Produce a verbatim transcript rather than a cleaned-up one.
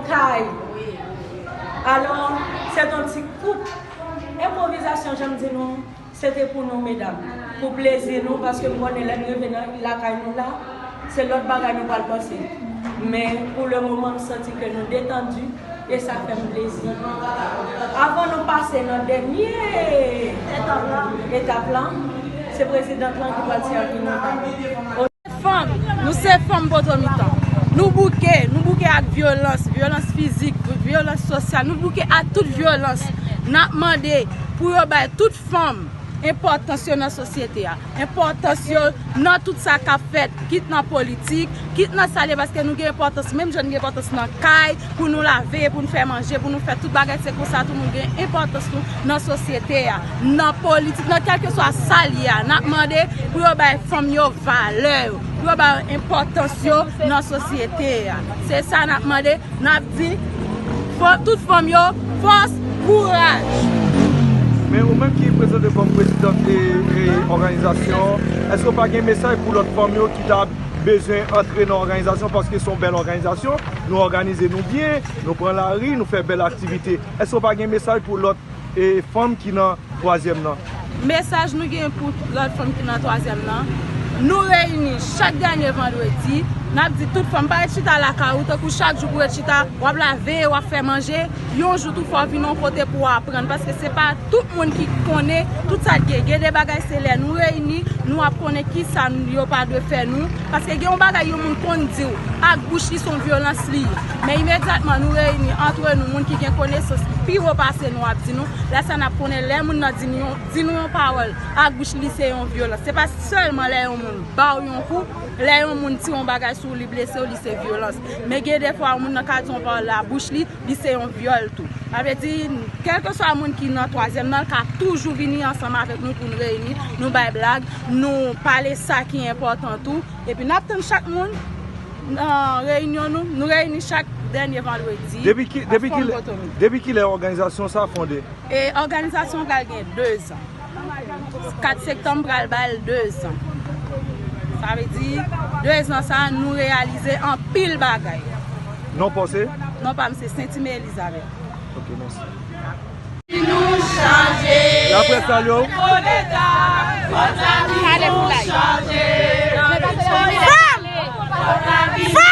Kay. Alò, se yon ti koup. Enpwovizasyon, jan m di nou, se te pou nou, medam. Pou plezi nou, paske m konnen lè n rive nan lakay nou la, se lòt bagay nou pral panse. Men, pou le moman, m santi ke nou detandi, e sa fè m plezi. Avan nou pase nan dènye etap la, se prezidant lan ki pral sèvi nou. Fanm, nou se fanm potomitan. Nou bouke, nou bouke ak vyolans, vyolans fizik, vyolans sosyal. Nou bouke ak tout vyolans. N ap mande pou yo bay tout fanm enpòtans yo nan sosyete a, enpòtans yo nan tout sa k ap fèt, kit nan politik, kit nan sa l ye, paske nou gen enpòtans, menm jan n gen enpòtans nan kay, pou nou lave, pou nou fè manje, pou nou fè tout bagay, se konsa tou nou gen enpòtans nou nan sosyete a, nan politik, nan kèlkeswa sa l ye a. N ap mande pou yo bay fanm yo valè yo, pou yo bay enpòtans yo nan sosyete a. Se sa n ap mande, n ap di, fò, tout fanm yo, fòs, kouraj! Men ou menm ki prezante kòm prezidant e, e òganizasyon, èske w pa gen mesaj pou lòt fanm yo ki ta bezwen antre nan òganizasyon, paske se yon bèl òganizasyon, nou òganize nou byen, nou pran lari, nou fè bèl aktivite. Èske w pa gen mesaj pou lòt e fanm ki nan twazyèm nan? Mesaj nou gen pou lòt fanm ki nan twazyèm nan, nou reyini chak dènye vandredi, n ap di tout fanm, pa ret chita lakay ou, tankou chak jou pou ret chita, w ap lave, w ap fè manje, yon jou tou fò w vin yon kote pou w aprann, paske se pa tout moun ki konnen tout sa k gen. Gen de bagay se lè nou reyini, nou ap konnen kisa yo pa dwe fè nou. Paske gen yon bagay yon moun konn di w, ak bouch li se yon vyolans li ye. Men imedyatman nou reyini antre nou, moun ki gen konesans ki pi wo pase nou ap di nou, lè sa n ap konnen lè moun nan di nou, di nou yon pawòl, ak bouch li se yon vyolans. Se pa sèlman lè yon moun ba w yon kou, lè yon moun tire yon bagay sou ou, li blese w, li se vyolans. Men gen defwa yon moun nan ka di yon pawòl la bouch li, li se yon vyòl tou. Sa vle di, kèlkeswa moun ki nan twazyèm nan, l ka toujou vini ansanm avèk nou pou n reyini, nou bay blag, nou pale sa ki enpòtan tou. Epi n ap tann chak moun nan reyinyon nou. Nou reyini chak dènye vandredi. Depi ki, depi ki, depi ki lè òganizasyon sa fonde? E òganizasyon pral gen dezan. Kat septanm pral ba l dezan. Sa vle di, dezan sa, nou reyalize anpil bagay. Non pa w se? Non pa m se Sentime Elizabeth. Ok, mèsi. Laprès, salye w. Pale pou la. Fanm!